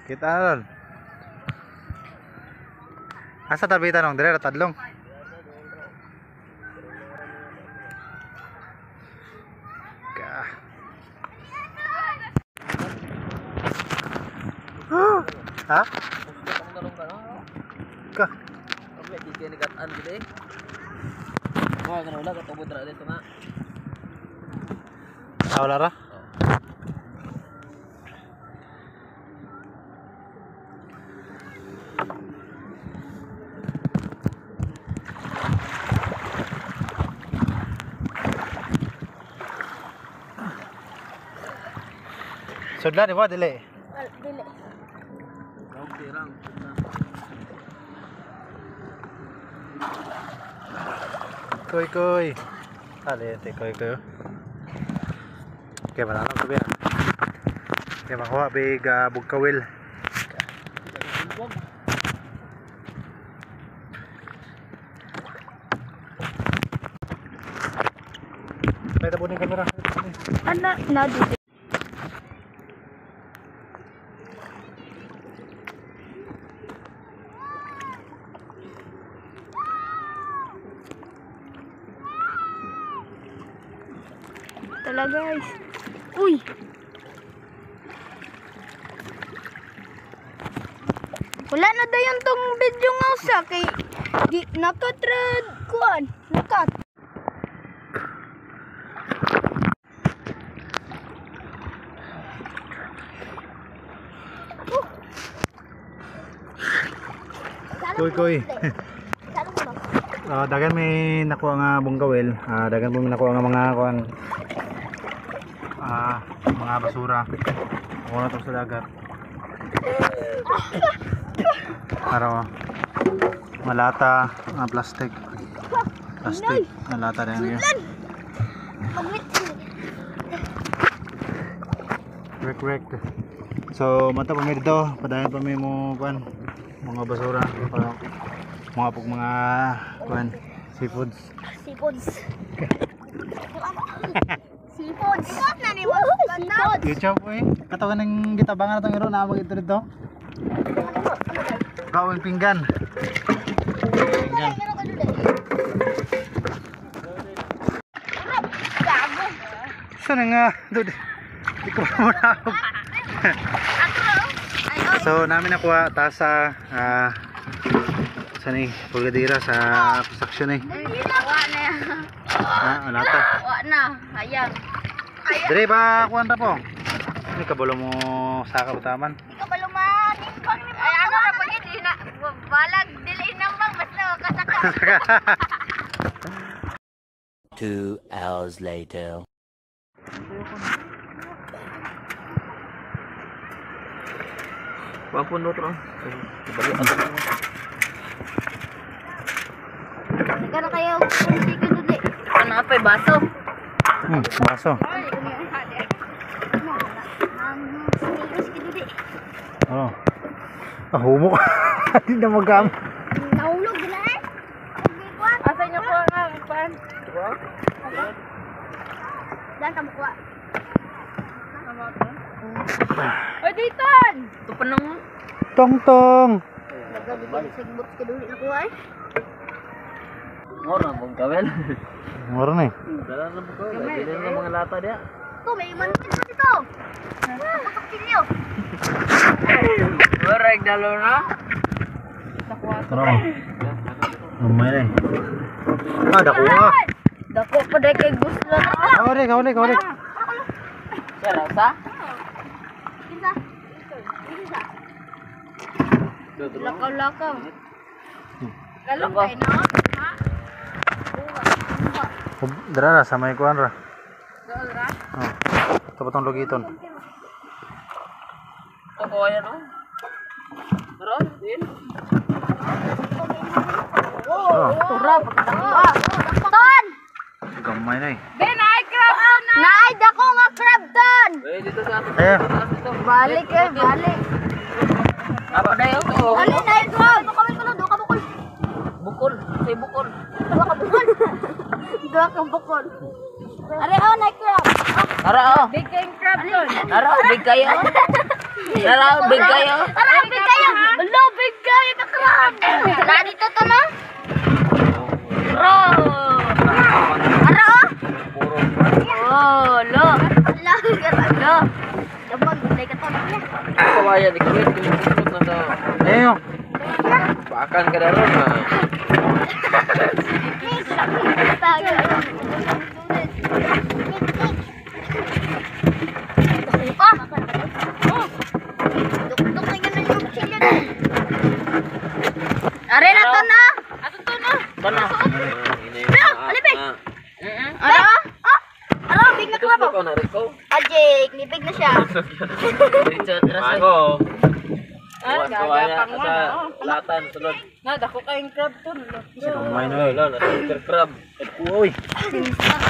Kita ron. Asa tarbita nong dire tadlong. Ka. Ha? Ka. Ah, wala ra? Sudlan di ba dili? Dili. Okay rang. Koy koy. Ale te koy koy. Okay, wala na sabi. Okay, makuha big bugkawil. May tabo ng kamera. Ana na dili. Tala guys. Uy. Wala na dayon tong video nga usa kay di nakatrad kuan, nakat. Koy koy. Dagan may nakuha nga bungkawil. Dagan po may nakuha nga mga kuan. Mga basura. Ako na to sa dagat. Araw. Malata, mga plastic. Plastic, malata rin yun. Rek rek. So, mata pa mi dito, padayon pa mi mo kuan mga basura para mga pag mga kuan seafoods. Seafoods. Seafoods. Seafoods. YouTube eh. Katawan ng gitabangan na itong iro, naamag ito dito. Gawin pinggan. Pinggan. Saan nga? Dude. Di ko pa muna. So, namin nakuha tasa, saan eh, pulgadira sa construction eh. Wa na. Ah, alata. Wa na. Hayang. Dire ba kuan ta po? Ni kabalo mo saka utaman. Di ka ba lumanin pang ay ano ra pag hindi na balag dili nambang basta kasaka. 2 hours later. Wapo no tro. Kana kayo kung chicken dili. Ano pa baso? Baso. Oh. Ah, humok. Hindi na magamit. Nahulog na eh. Asa niyo ko nga kuan? Dan ka mukuha. Oy, ditan. Ito pa nang Tong tong. Nagabigyan sa sigbot ka duli nakuha eh. Ngoro bang kawel. Ngoro na eh. Dala na bukawel. Dili na mga lata dia. Ito, may mantin pa dito. Patok kilyo. Goreng dalo na. Tara mo. Umay na eh. Ah, dako ah. Dako pa dahil kay gusto na. Kawali, kawali, kawali. Siya rasa. Kinsa? Kinsa? Lakaw-lakaw. Kalong kay no? Ha? Dara ra sa may kuan ra. Oh. Ito pa tong lugiton. Ito ko ayan oh. Tara, din. Oh, Tura, pagkadako. Ton! gamay na eh. Ben, ay crab na! Naay dako nga crab ton! Eh, dito sa ato. Eh, Balik eh, balik. Apa na yun? Alin ay crab? Bukol ko do ka bukol. Bukol. Say bukol. Duha ka bukol. Duha ka bukol. Are oh, naay crab. Tara oh. Big king crab ton. Tara, oh, big kayo. Tara, big kayo. Tara, big kayo. Hello, big kayo na crab. Na dito to no? Bro. Ara oh. Puro. Oh, lo. Lo, lo. Dabag, dai ka to niya. Kawayan, ikulit, kulit na daw. Ayo. Pakan ka na ron, ah. Ah! Dukduk na ganun yung sila. Are na to na. Ato to na. Tana. Pero, alipay. Ara? Ah! Ara, big na crab. Ikaw na rin ko. Ajik, nibig na siya. Bago. Ah, gagapang mo na. Latan, sulod. Na, dako kayong crab to. Kamay na. Wala, nasa crab. Uy,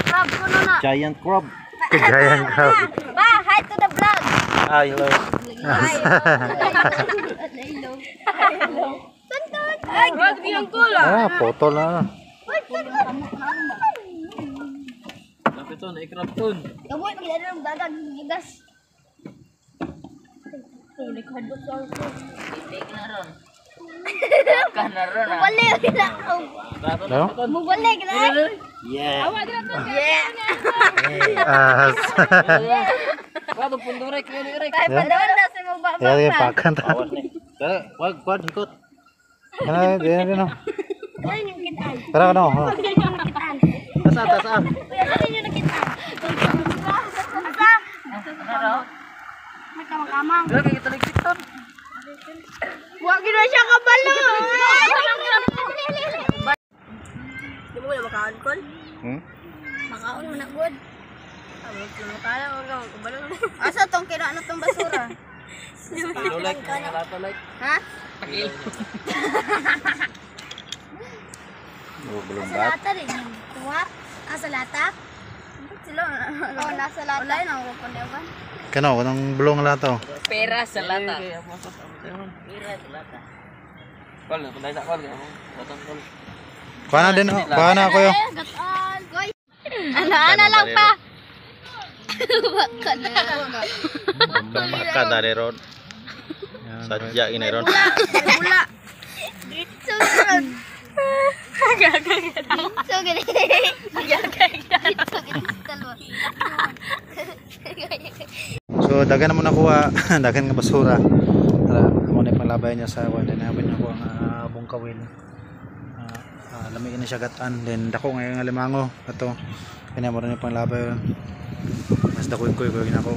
Crab ko na na. giant crab. Giant crab. Ba, hi to the vlog. Hi, hello. Hi. Hello. Tuntun. Ay, Wag yung kula. Ah, putol na. wait, tuntun. Lapit to, na-crab to. Kamoy, maglaro ng dagan, gigas. Ka na ron, ah. Mubalik na. No? Mubalik na. Yeah. Yeah. As. Wag, pundurek, pundurek. Ay, padawan na sa mga baba. Kaya yung pakan ta. Wag, wag, hikot. Ano, di na, di na. Ay, yung kitaan. Tara ka na. Oh. Ay, yung nakitaan. Tasa, tasa. Kuya, saan yung nakitaan? Asa? May kamang-kamang. Wala, kaya taligtik to. Huwag na siya kabalo. Di mo na makaon, Kol? Hmm? Makaon mo na, good. Asa tong kina na tong basura? Lulek, lata like. Ha? Belum Sa lata rin. Kuha? Ah, sa lata? Sila. Oh, nasa lata. Wala yun ang kukunewan. Kano, kanang bulong lato. Pera sa lata. Pera sa lata. Kol, punday sa kol. Batang kol. Kuha na din, oh. Kuha na ako yo. Gataan. Goy. Ana, ana lang pa. Baka na. Baka dari ron. Sadya gini ron. Bula. So, good. So, good. So dagan na mo nakuha, dagan nga basura. Tara, amo na panglabay niya sa kuan din abin ako ang bungkawin. Lami na siya gatan then dako ngayon nga limango ato. Kanya mo rin yung panglabay. Mas dako koy koy ginako.